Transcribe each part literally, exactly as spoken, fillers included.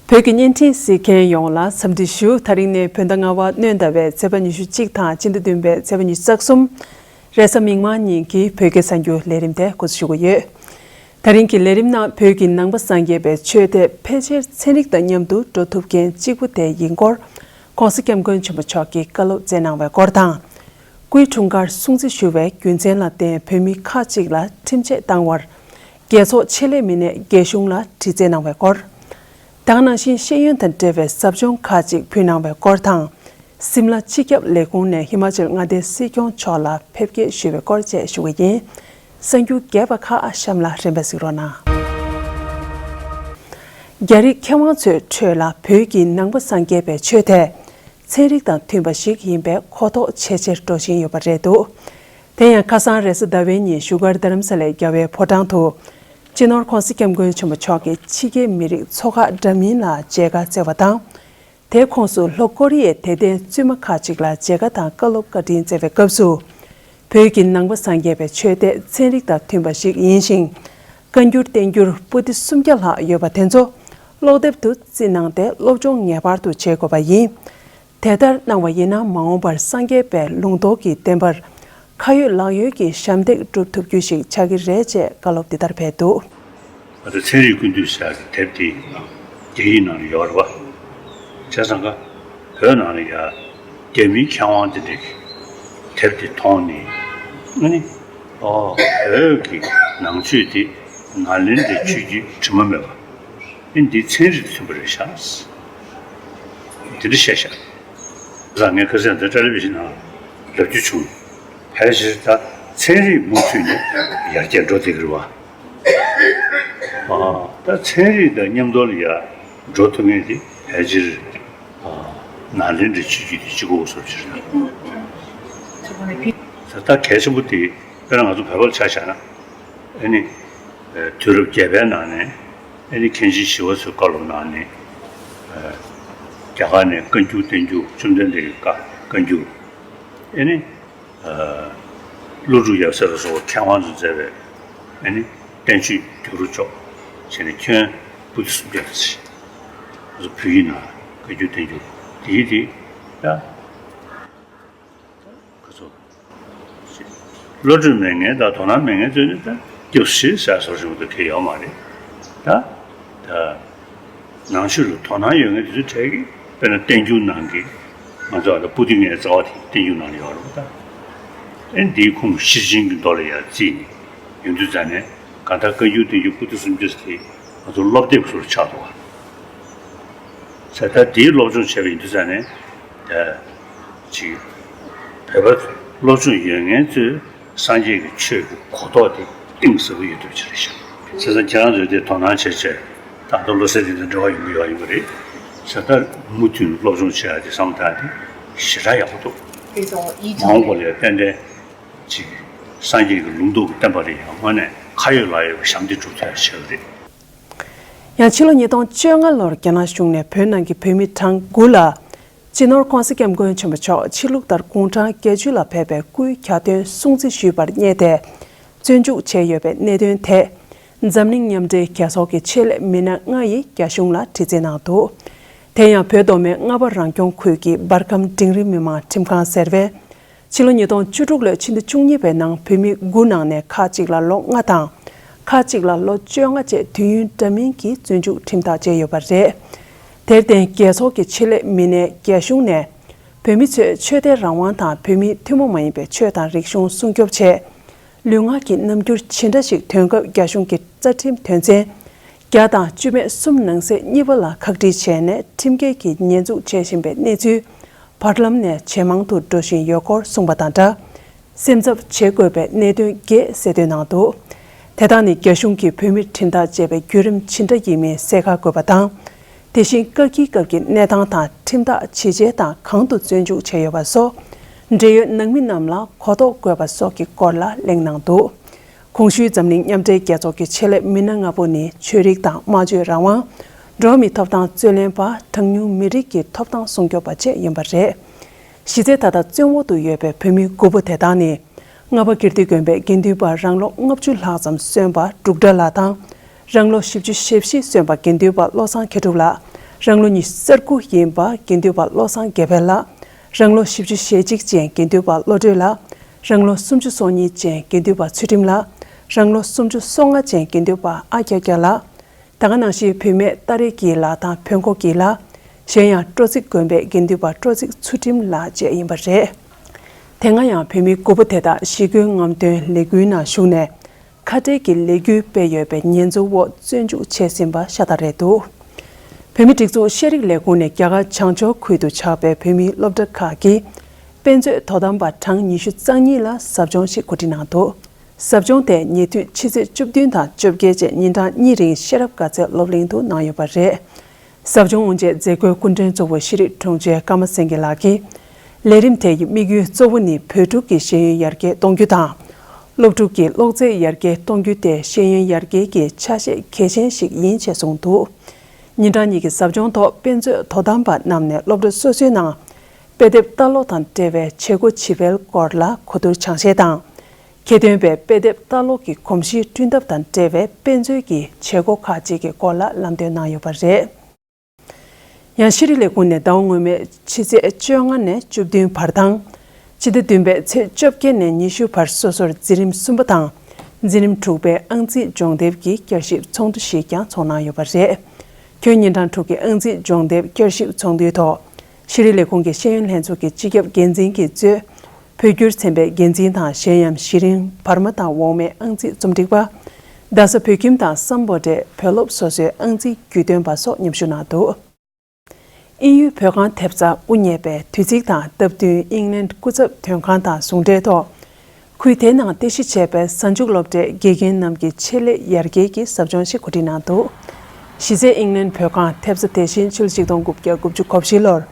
བོད་ཀྱི་བརྙན་འཕྲིན་གཟིགས་མཁན་ཡོངས་ལ་འཚམས་འདྲི་ཞུ། ད་རིང་ནི་བོད་ཟླ་ལྔ་པ་སྣོན་ཟླ་བའི་ཚེས་པ་ཉི་ཤུ་གཅིག་དང་སྤྱི་ཟླ་བདུན་པའི་ཚེས་པ་ཉི་ཤུ་རྩ་གསུམ། རེས་གཟའ་མིག་དམར་ཉིན་གྱི་བོད་སྐད་གསར་འགྱུར་ལས་རིམ་དེ་འགོ་འཛུགས་ཞུ་གི་ཡོད། ད་རིང་གི་ལས་རིམ་ནང་བོད་ཀྱི་ནང་པ་སངས་རྒྱས་པའི་ཆོས་དེ་ཕལ་ཆེར་ཚན་རིག་དང་མཉམ་དུ་འགྲོ་ཐུབ་མཁན་གཅིག་པུ་དེ་ཡིན་སྐོར། ྋགོང་ས་ྋསྐྱབས་མགོན་ཆེན་པོ་མཆོག་གིས་བཀའ་སློབ་སྩལ་གནང་བའི་སྐོར་དང་། སྐུའི་འཁྲུངས་སྐར་སྲུང་བརྩི་ཞུ་བའི་རྒྱུ་མཚན་ལ་བརྟེན་བོད་མི་ཁག་ཅིག་ལ་ཁྲིམས་ཆད་བཏང་བར། རྒྱལ་ཚོགས་ཆེད་ལས་མི་སྣས་རྒྱ་གཞུང་ལ་དྲི་རྩད་གནང་བའི་སྐོར། ད་ག་ནང་བཞིན་ཤེས་ཡོན་དང་འབྲེལ་བའི་ཟབ་སྦྱོང་ཁག་ཅིག་ཕུལ་གནང་བའི་སྐོར་དང་། སིམ་ལ་སྤྱི་ཁྱབ་ལས་ཁུངས་ནས་ཧི་མ་ཅལ་མངའ་སྡེའི་སྲིད་སྐྱོང་མཆོག་ལ་ཕེབས་སྐྱེལ་ཞུས་པའི་སྐོར་བཅས་ཞུ་གི་ཡིན། གསར་འགྱུར་རྒྱས་པ་ཁག་གཤམ་ལ་རིམ་པས་གཟིགས་རོགས་གནང་། རྒྱ་རིགས་མཁས་དབང་ཚོའི་ཁྲོད་ལ་བོད་ཀྱི་ནང་པ་སངས་རྒྱས་པའི་ཆོས་དེ། ཚན་རིག་དང་མཐུན་པ་ཞིག་ཡིན་པའི་གོ་རྟོགས་ཇེ་ཆེར་འགྲོ་བཞིན་ཡོད་པ་རེད་འདུག་དེ་ཡང་ཁ་སང་རེས་གཟའ་ཟླ་བའི་ཉིན་བཞུགས་སྒར་རྡ་རམ་ས་ལའི་རྒྱལ་བའི་ཕོ་བྲང་དུ། སྤྱི་ནོར་ྋགོང་ས་ྋསྐྱབས་མགོན་ཆེན་པོ་མཆོག་གིས་ཕྱི་རྒྱལ་མི་རིགས་ཚོགས་ཁག་འདྲ་མིན་ལ་མཇལ་ཁ་བསྩལ་བ་དང་། དེའི་ཁོངས་སུ་ལྷོ་ཀོ་རི་ཡའི་དད་ལྡན་བཙུན་མ་ཁག་ཅིག་ལ་མཇལ་ཁ་དང་བཀའ་སློབ་བཀའ་དྲིན་སྩལ་བའི་སྐབས་སུ། བོད་ཀྱི་ནང་པ་སངས་རྒྱས་པའི་ཆོས་དེ་ཚན་རིག་དང་མཐུན་པ་ཞིག་ཡིན་ཞིང་། བཀའ་འགྱུར་བསྟན་འགྱུར་པོ་ཏི་སུམ་བརྒྱ་ལྷག་ཡོད་པ་དེ་ཚོ་ཀློག་དེབ་ཏུ་བརྩིས་གནང་སྟེ་སློབ་སྦྱོང་ངེས་པར་དུ་བྱེད་དགོས་པ་ཡིན། དེ་ལྟར་གནང་བ་ཡིན་ན་མ་འོངས་པར་སངས་རྒྱས་པའི་ལུང་རྟོགས་ཀྱི་བསྟན་པར་ཁ་ཡོད་ལག་ཡོད་ཀྱི་ཞབས་འདེགས་སྒྲུབ་ཐུབ་རྒྱུ་ཞིག་ཆགས་ཀྱི་རེད་ཅེས་བཀའ་སློབ་འདི་ལྟར་སྤེལ་འདུག་ད་ལྟ་ཚན་རིག་ཀུན་བཏུས་ཟེར་ཡག་གི་དེབ་དེ་རྒྱ་ཡིག་ནང་ལ་ཡོད་རེད་པ། བྱས་ཙང་ཀ་བོད་ནང་ལ་ཡ་རྒྱ་མིའི་མཁས་དབང་དེ་འདྲ་གི་དེབ་དེ་མཐོང་ནས་ཨ་ནི་ཨོ་བོད་ཀྱི་ནང་ཆོས་དེ་ནཱ་ལེནྡྲའི་ཆོས་ཀྱི་དྲི་མ་མེད་པ། ཨེ་འདི་ཚན་རིག་མཐུན་པ་རེད་ཤག་འདི་འདྲ་བཤད་ཤག་ད་ངས་ཁ་སང་འདི་ཊེ་ལི་བི་ཤན་ནང་ལབ་རྒྱུ་བྱུང་། ཕལ་ཆེར་ད་ཚན་རིག་མུ་མཐུད་ནས་ཡར་རྒྱས་འགྲོ་བསྡད་ཀྱི་རེད་པ། ཨ་ད་ཚན་རིག་དང་མཉམ་དུ་ལ་ཡར་འགྲོ་ཐུབ་མཁན་དེ་ཕལ་ཆེར་ཨ་ནཱ་ལེནྡྲའི་ཆོས་བརྒྱུད་དེ་གཅིག་པོ་བཟོ་ཞིག་རེད། ད་ད་གལ་ཆེན་པོ་དེ་དཔེར་ན་ང་ཚོ་བོད་པ་ལ་ཆ་བཞག་ན་ཨ་ནི་ཨ་དུས་རབས་བརྒྱད་པའི་ནང་ནས་ཨ་ནི་མཁན་ཆེན་ཞི་བ་འཚོའི་བཀའ་སློབ་གནང་ནས་ཨ་རྒྱ་གར་ནས་བཀའ་འགྱུར་བསྟན་འགྱུར་བཅོམ་ལྡན་འདས་ཀྱི་བཀའ་བཀའ་འགྱུར་ཨ་ནི་ཨ་ཀླུ་སྒྲུབ་ཡབ་སྲས་ལ་སོགས་པ་མཁས་དབང་ཚོས་མཛད་པའི་ཨ་ནི་བསྟན་བཅོས་བསྒྱུར་བཅོས་བྱས་ནས་ཁྱོན་པོ་ཏི་སུམ་བརྒྱ་ཙམ་ཞིག་ང་ཚོ་བོད་ཡིག་ནང་བཀའ་འགྱུར་བསྟན་འགྱུར་དེ་ཡིག་དེ་ད། ཁོ་ཚོ། བློ་གྲོས་མེད་མཁན་དང་དོ་སྣང་མེད་མཁན་ཚོས་ནི་ད་སྐྱབས་སུ་མཆི་ཟེར་བཟོ་བཞིན་པ་དེ་གལ་ཡོད་མ་རེད། ད། ད། ནང་ཆོས་ལ་དོ་སྣང་ཡོད་མཁན་དེ་ཚོའི་གྲས་ཀྱིས་དཔེར་ན་བསྟན་འགྱུར་ནང་གི་ང་ཚོ་ཨ་ད་པོ་ཏི་ངའི་རྩ་བ་དེ་བསྟན་འགྱུར་ནང་ལ་ཡོད་རེད་པ་ད། ཨེ་འདིའི་ཁུངས་ཤེར་ཕྱིན་གྱི་མདོ་ལ་ཡར་བརྩིས་ནས་ཡོང་དུས་ཙ་ནས་གང་ལྟར་བཀའ་འགྱུར་བསྟན་འགྱུར་པོ་ཏི་སུམ་བརྒྱ་དེ་ང་ཚོ་སློབ་དེབ་ཟུར་ཆགས་འདུག་བ། ས་ད་དེའི་སློབ་སྦྱོང་བྱས་པ་ཡིན་དུས་ཙ་ནས་ད་ཅིག་བོད་པ་སློབ་སྦྱོང་ཡོད་མཁན་ཚོས་སངས་རྒྱས་ཀྱི་ཆོས་ཀྱི་གོ་རྟོགས་དེ་གཏིང་ཟབ་པོ་ཡོད་ཐུབ་ཅིག་རེད་ཤག་བྱས་ཙང་ཁྱེད་རང་ཚོས་དེ་དོ་སྣང་བྱས་བྱས་ད་ལྟ་བློ་གསལ་དེ་དང་འབྲེལ་བ་ཡོང་གི་ཡོད་ཡིན་པ་རེད། ས་ད་མུ་མཐུད་ནས་སློབ་སྦྱོང་བྱེད་ཡག་དེ་བསམ་བློ་བཏང་དེ་ཞེ་དྲག་ཡག་པོ་འདུག་མ་འོངས་པ་ལ་ཡང་ཏན་ཏན་ཅིག་སངས་རྒྱས་ཀྱི་ལུང་རྟོགས་ཀྱི་བསྟན་པ་ལ་ཡང་དངོས་གནས་ཁ་ཡོད་ལག་ཡོད་ཀྱི་ཞབས་འདེགས་སྒྲུབ་ཐུབ་ཡག་བྱེད་ཀྱི་རེད། ཡང་ཕྱི་ལོ་ཉིས་སྟོང་བཅོ་ལྔ་ལོར་རྒྱ་ནག་གཞུང་ནས་བོད་ནང་གི་བོད་མི་གྲངས་དགུ་ལ། སྤྱི་ནོར་ྋགོང་ས་ྋསྐྱབས་མགོན་ཆེན་པོ་མཆོག་ཕྱི་ལུགས་ལྟར་དགུང་གྲངས་བརྒྱད་ཅུ་ལ་ཕེབས་པའི་སྐུའི་གྱ་སྟོན་སྲུང་བརྩི་ཞུས་པར་བསྙད་དེ། བཙོན་འཇུག་བྱས་ཡོད་པའི་གནད་དོན་ཐད། འཛམ་གླིང་མཉམ་འབྲེལ་རྒྱལ་ཚོགས་ཀྱི་ཆེད་ལས་མི་སྣ་ལྔ་ཡིས་རྒྱ་གཞུང་ལ་དྲི་རྩད་གནང་འདུག་དེ་ཡང་བོད་མདོ་སྨད་རྔ་པ་རང་སྐྱོང་ཁུལ་གྱི་འབར་ཁམས་འབྲིང་རིམ་མི་དམངས་ཁྲིམས་ཁང་ཟེར་བས། ཕྱི་ལོ་ཉིས་སྟོང་བཅུ་དྲུག་ལོའི་ཕྱི་ཟླ་བཅུ་གཉིས་པའི་ནང་བོད་མི་དགུ་ནང་ནས་ཁག་གཅིག་ལ་ལོ་ལྔ་དང་། ཁག་གཅིག་ལ་ལོ་བཅོ་ལྔ་བཅས་དུས་ཡུན་འདྲ་མིན་གྱི་བཙོན་འཇུག་ཁྲིམས་ཐག་བཅད་ཡོད་པ་རེད། དེར་བརྟེན་རྒྱལ་ཚོགས་ཀྱི་ཆེད་ལས་མི་སྣས་རྒྱ་གཞུང་ནས་བོད་མི་ཚོས་ཆོས་དད་རང་དབང་དང་བོད་མིའི་ཐུན་མོང་མ་ཡིན་པའི་ཆོས་དང་རིག་གཞུང་སྲུང་སྐྱོབ་ཆེད། ལུས་ངག་གི་རྣམ་འགྱུར་ཇི་འདྲ་ཞིག་སྟོན་སྐབས་རྒྱ་གཞུང་གི་རྩ་ཁྲིམས་དོན་ཚན་བརྒྱ་དང་བཅུ་མེད་གསུམ་ནང་གསེས་གཉིས་པ་ལ་ཁག་དཀྲི་བྱས་ནས་ཁྲིམས་འགལ་གྱི་ཉེས་འཛུགས་བྱེད་བཞིན་པའི་གནས་ཚུལ་བར་ལམ་ནས་ཇེ་མང་དུ་འགྲོ་བཞིན་ཡོད་སྐོར་གསུངས་པ་དང་སྦྲགས། སེམས་འཚབ་བྱེད་དགོས་པའི་གནད་དོན་བརྒྱད་གསལ་སྟོན་གནང་འདུག་དེ་དག་ནི་རྒྱ་གཞུང་གིས་བོད་མིར་ཁྲིམས་ཐག་བཅད་པའི་བརྒྱུད་རིམ་ཇི་འདྲ་ཡིན་མིན་གསལ་ཁ་དགོས་པ་དང་། དེ་བཞིན་བཀག་སྐྱིལ་སྐབས་ཀྱི་གནས་སྟངས་དང་ཁྲིམས་ཐག་ཇི་བྱས་དང་གང་དུ་བཙོན་འཇུག་བྱས་ཡོད་པ་སོགས་འབྲེལ་ཡོད་ནང་མི་རྣམས་ལ་གོ་རྟོགས་དགོས་པ་སོགས་ཀྱི་སྐོར་ལ་གླེང་གནང་འདུག་གོང་ཞུས་འཛམ་གླིང་མཉམ་འབྲེལ་རྒྱལ་ཚོགས་ཀྱི་ཆེད་ལས་མི་སྣ་ལྔ་པོ་ནི་ཆོས་རིག་དང་སྨྲ་བརྗོད་རང་དབང་། འགྲོ་བ་མིའི་ཐོབ་ཐང་རྩོད་ལེན་པ། གྲངས་ཉུང་མི་རིགས་ཀྱི་ཐོབ་ཐང་སྲུང་སྐྱོབ་པ་བཅས་ཡིན་པ་རེད། གཞི་རྩའི་ད་ལྟ་བཙོན་འོག་ཏུ་ཡོད་པའི་བོད་མི་དགུ་པོ་དེ་དག་ནི། རྔ་པ་ཀིརྟི་དགོན་པའི་དགེ་འདུན་པ་རང་ལོ་ལྔ་བཅུ་ལྷག་ཙམ་སོན་པ་འབྲུག་སྒྲ་ལགས་དང་། རང་ལོ་བཞི་བཅུ་ཞེ་བཞི་སོན་པ་དགེ་འདུན་པ་བློ་བཟང་མཁས་གྲུབ་ལགས། རང་ལོ་ཉི་ཤུ་རྩ་དགུ་ཡིན་པ་དགེ་འདུན་པ་བློ་བཟང་དགེ་འཕེལ་ལགས། རང་ལོ་བཞི་བཅུ་ཞེ་གཅིག་ཅན་དགེ་འདུན་པ་བློ་གྲོས་ལགས། རང་ལོ་སུམ་ཅུ་སོ་གཉིས་ཅན་དགེ་འདུན་པ་ཚུལ་ཁྲིམས་ལགས། རང་ལོ་སུམ་ཅུ་སོ་ལྔ་ཅན་དགེ་འདུན་པ་ཨ་ཀྱ་ཀྱ་ལགས། ད་ག་ནང་བཞིན་བུད་མེད་སྟག་རི་སྐྱིད་ལགས་དང་བོན་ཁོ་སྐྱིད་ལགས། གཞན་ཡང་སྤྲོ་ཚིགས་དགོན་པའི་དགེ་འདུན་པ་སྤྲོ་ཚིགས་ཚུལ་ཁྲིམས་ལགས་བཅས་ཡིན་པ་རེད། དེ་སྔ་ཡང་བོད་མི་དགུ་པོ་དེ་དག་ཞི་རྒོལ་རྔམ་སྟོན་ལས་འགུལ་ནང་ཞུགས་ནས། ཁ་བྲལ་གྱི་ལས་འགུལ་སྤེལ་ཡོད་པའི་ཉེས་འཛུགས་འོག་བཙོན་འཇུག་བྱས་ཟིན་པ་ཤ་སྟག་རེད་འདུག་བོད་མིའི་སྒྲིག་འཛུགས་ཤེས་རིག་ལས་ཁུངས་ནས་རྒྱ་གར་བྱང་ཕྱོགས་ཁུལ་དུ་ཆགས་པའི་བོད་མིའི་སློབ་གྲྭ་ཁག་གི་དཔེ་མཛོད་དོ་དམ་པ་གྲངས་ཉི་ཤུ་རྩ་གཉིས་ལ་ཟབ་སྦྱོང་ཞིག་གོ་སྒྲིག་གནང་འདུག་ཟབ་སྦྱོང་དེ་ཉེ་དུས་ཕྱི་ཚེས་བཅུ་བདུན་དང་བཅོ་བརྒྱད་བཅས་ཉིན་གྲངས་གཉིས་རིང་ཤེས་རབ་དགའ་ཚལ་སློབ་གླིང་དུ་གནང་ཡོད་པ་རེད། ཟབ་སྦྱོང་དབུ་འབྱེད་མཛད་སྒོའི་སྐུ་མགྲོན་གཙོ་བོ་ཤེས་རིག་དྲུང་ཆེ་ཀརྨ་སེང་གེ་ལགས་ཀྱིས། ལས་རིམ་དེ་ཡི་དམིགས་ཡུལ་གཙོ་བོ་ནི་བོད་ཕྲུག་གི་ཤེས་ཡོན་ཡར་རྒྱས་གཏོང་རྒྱུ་དང་། སློབ་ཕྲུག་གི་ཀློག་རྩལ་ཡར་རྒྱས་གཏོང་རྒྱུ་དེ་ཤེས་ཡོན་ཡར་རྒྱས་ཀྱི་ཆ་ཤས་གལ་ཆེན་ཞིག་ཡིན་ཅེས་གསུངས་འདུག་ཉིན་གྲངས་གཉིས་ཀྱི་ཟབ་སྦྱོང་ཐོག་དཔེ་མཛོད་དོ་དམ་པ་རྣམས་ནས་སློབ་གྲྭ་སོ་སོའི་ནང་དཔེ་དེབ་ལྟ་ཀློག་དང་འབྲེལ་བའི་བྱེད་སྒོ་བྱེད་སྤེལ་སྐོར་ལ་གོ་བསྡུར་སྦྱང་བཤད་དང་། ཁྱད་ཐོན་པའི་དཔེ་དེབ་ལྟ་ཀློག་གི་གོམས་གཤིས་བསྐྲུན་ཐབས་དང་འབྲེལ་བའི་དཔེ་མཛོད་ཀྱི་བྱེད་སྒོ་ཁག་ཅིག་གི་སྐོར་ལ་ལམ་སྟོན་གནང་ཡོད་པ་རེད། ཡང་ཤེས་རིག་ལས་ཁུངས་ནས་ཟླ་བ་སྔོན་མའི་ཕྱི་ཚེས་བཅོ་ལྔ་ནས་བཅུ་བདུན་བར་དང་། ཕྱི་ཟླ་བདུན་པའི་ཚེས་བཅོ་བརྒྱད་ནས་ཉི་ཤུ་བར་སོ་སོར་འཛིན་རིམ་གསུམ་པ་དང་། འཛིན་རིམ་དྲུག་པའི་ཨང་རྩིས་སྦྱོང་དེབ་ཀྱི་བསྐྱར་ཞིབ་ཚོགས་འདུ་ཞིག་ཀྱང་ཚོགས་གནང་ཡོད་པ་རེད། ཁྱོན་ཉིན་གྲངས་དྲུག་གི་ཨང་རྩིས་སྦྱོང་དེབ་བསྐྱར་ཞིབ་ཚོགས་འདུའི་ཐོག་ཤེས་རིག་ལས་ཁུངས་ཀྱི་ཤེས་ཡོན་ལྷན་ཚོགས་ཀྱི་སྤྱི་ཁྱབ་འགན་འཛིན་གྱིས་གཙོས། བོད་བསྒྱུར་ཚན་པའི་འགན་འཛིན་དང་གཞན་ཡང་གཞི་རིམ་བར་མ་དང་འོག་མའི་ཨང་རྩིས་རྩོམ་སྒྲིག་པ། རྡ་ས་བོད་ཁྱིམ་དང་སམ་བྷོ་ཊའི་བོད་སློབ་སོ་སོའི་ཨང་རྩིས་བརྒྱུད་སྟོན་པ་སོགས་མཉམ་ཞུགས་གནང་འདུག་དབྱིན་ཡུལ་བོད་ཁང་ཐེབས་རྩ་དབུ་བརྙེས་པའི་དུས་ཚིགས་དང་སྟབས་བསྟུན་ཨིང་ལན་སྐུ་ཚབ་དོན་ཁང་དང་ཟུང་འབྲེལ་ཐོག་ཁུལ་དེའི་ནང་རྟེན་གཞི་བྱས་པའི་གཟའ་མཇུག་སློབ་གྲྭའི་དགེ་རྒན་རྣམས་ཀྱི་ཆེད་ལས་ཡར་རྒྱས་ཀྱི་ཟབ་སྦྱོང་ཞིག་གོ་སྒྲིག་གནང་འདུག་གཞི་རྩའི་ཨིང་ལན་བོད་ཁང་ཐེབས་རྩ་དེ་བཞིན་ཕྱི་ལོ་ཆིག་སྟོང་དགུ་བརྒྱ་དགུ་བཅུ་གོ་བཞི་ལོར།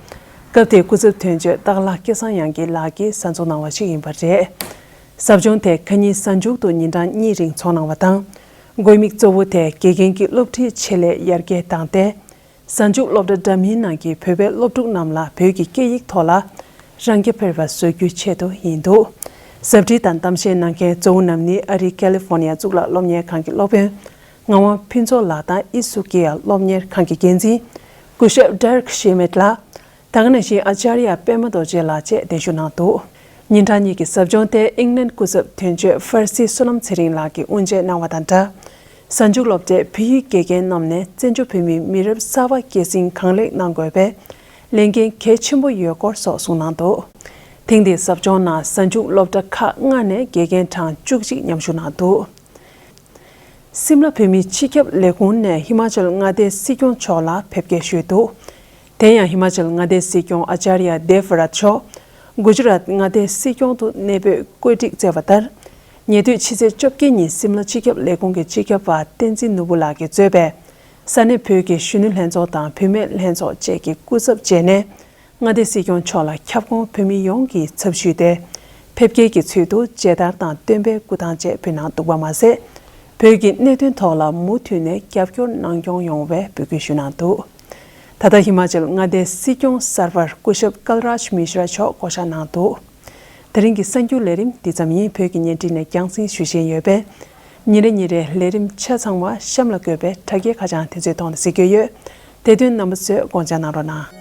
སྐབས་དེའི་སྐུ་ཚབ་དོན་གཅོད་སྟག་ལྷ་སྐལ་བཟང་དབྱངས་སྐྱིད་ལགས་ཀྱིས་གསར་འཛུགས་གནང་བ་ཞིག་ཡིན་པ་རེད། ཟབ་སྦྱོང་དེ་ཁ་ཉིན་གཟའ་མཇུག་ཏུ་ཉིན་གྲངས་གཉིས་རིང་ཚོགས་གནང་བ་དང་། དགོས་དམིགས་གཙོ་བོ་དེ་དགེ་རྒན་གྱི་སློབ་ཁྲིད་ཆེད་ལས་ཡར་རྒྱས་དང་སྟེ། གཟའ་མཇུག་སློབ་གྲྭ་འདྲ་མིན་ནང་གི་བོད་པའི་སློབ་ཕྲུག་རྣམས་ལ་བོད་ཀྱི་སྐད་ཡིག་ཐོག་ལ་རང་རྐྱ་འཕེར་བ་བཟོ་རྒྱུའི་ཆེད་དུ་ཡིན་འདུག་ཟབ་ཁྲིད་དང་གཏམ་བཤད་གནང་མཁན་གཙོ་བོ་རྣམ་གཉིས་ཨ་རིའི་ཀ་ལི་ཧྥོ་ནི་ཡ་གཙུག་ལག་སློབ་གཉེར་ཁང་གི་སློབ་དཔོན་ངག་དབང་ཕུན་ཚོགས་ལགས་དང་ཨི་སུ་ཀེ་ཡ་སློབ་གཉེར་ཁང་གི་འགན་འཛིན་སྐུ་ཞབས་ཌེ་རེག་ཤི་མིད་ལགས། ད་ག་ནང་བཞིན་ཨ་ཅཱརྱ་པད་མ་རྡོ་རྗེ་ལགས་བཅས་གདན་ཞུ་གནང་འདུག་ཉིན་གྲངས་གཉིས་ཀྱི་ཟབ་སྦྱོང་དེ་ཨིང་ལན་སྐུ་ཚབ་དོན་གཅོད་ཧྥར་སི་བསོད་ནམས་ཚེ་རིང་ལགས་ཀྱིས་དབུ་འབྱེད་གནང་བ་དང་སྦྲགས། གཟའ་མཇུག་སློབ་གྲྭའི་བོད་ཡིག་དགེ་རྒན་རྣམས་ནས་བཙན་བྱོལ་བོད་མིའི་མི་རབས་གསར་པ་སྐྱེད་སྲིང་གང་ལེགས་གནང་དགོས་པའི་ལས་འགན་གལ་ཆེན་པོ་ཡོད་སྐོར་སོགས་གསུངས་གནང་འདུག་ཐེངས་འདིའི་ཟབ་སྦྱོང་ནང་གཟའ་མཇུག་སློབ་གྲྭ་ཁག་ལྔ་ནས་དགེ་རྒན་གྲངས་བཅུ་གཅིག་མཉམ་ཞུགས་གནང་འདུག་སིམ་ལ་བོད་མིའི་སྤྱི་ཁྱབ་ལས་ཁུངས་ནས་ཧི་མ་ཅལ་མངའ་སྡེའི་སྲིད་སྐྱོང་མཆོག་ལ་ཕེབས་སྐྱེལ་ཞུས་འདུག་དེ་ཡང་ཧི་མ་ཅལ་མངའ་སྡེའི་སྲིད་སྐྱོང་ཨ་ཅཱརྱ་དེབ་རཱད་མཆོག་གུ་ཇུ་རཱད་མངའ་སྡེའི་སྲིད་སྐྱོང་དུ་གནས་སྤོས་བཀོད་སྒྲིག་བསྩལ་བ་ལྟར། ཉེ་དུས་ཕྱི་ཚེས་བཅོ་བརྒྱད་ཉིན་སིམ་ལ་སྤྱི་ཁྱབ་ལས་ཁུངས་ཀྱི་སྤྱི་ཁྱབ་པ་བསྟན་འཛིན་ནོར་བུ་ལགས་ཀྱིས་གཙོས་པའི་ས་གནས་བོད་ཀྱི་གཞོན་ནུ་ལྷན་ཚོགས་དང་བུད་མེད་ལྷན་ཚོགས་བཅས་ཀྱི་སྐུ་ཚབ་བཅས་ནས། མངའ་སྡེའི་སྲིད་སྐྱོང་མཆོག་ལ་ཁྱབ་ཁོངས་བོད་མི་ཡོངས་ཀྱི་ཚབ་ཞུས་ཏེ། ཕེབས་སྐྱེལ་གྱི་ཚུལ་དུ་མཇལ་དར་དང་སྟོན་པའི་སྐུ་ཐང་བཅས་ཕུལ་གནང་འདུག་པ་མ་ཟད། བོད་ཀྱི་གནད་དོན་ཐོག་ལ་མུ་མཐུད་ནས་རྒྱབ་སྐྱོར་གནང་སྐྱོང་ཡོང་བའི་འབོད་སྐུལ་ཞུས་གནང་འདུག་ད་ལྟ་ཧི་མ་ཅལ་མངའ་སྡེའི་སྲིད་སྐྱོང་གསར་པར་སྐུ་ཞབས་ཀལ་རཱཇ་མི་ཤྲ་མཆོག་བསྐོ་བཞག་གནང་འདུག་དེ་རིང་གི་གསར་འགྱུར་ལས་རིམ་འདི་ཙམ་ཡིན། བོད་ཀྱི་བརྙན་འཕྲིན་ནས་རྒྱང་སྲིང་ཞུ་བཞིན་ཡོད་པས། ཉིན་རེ་ཉིན་རེའི་ལས་རིམ་ཆ་ཚང་བ་གཤམ་ལ་འཁོད་པའི་དྲ་རྒྱའི་ཁ་བྱང་དེ་ཚོའི་ཐོག་ནས་གཟིགས་རྒྱུ་ཡོད། དེ་དོན་རྣམ་པ་ཚོས་དགོངས་འཇགས་གནང་རོགས་གནང་།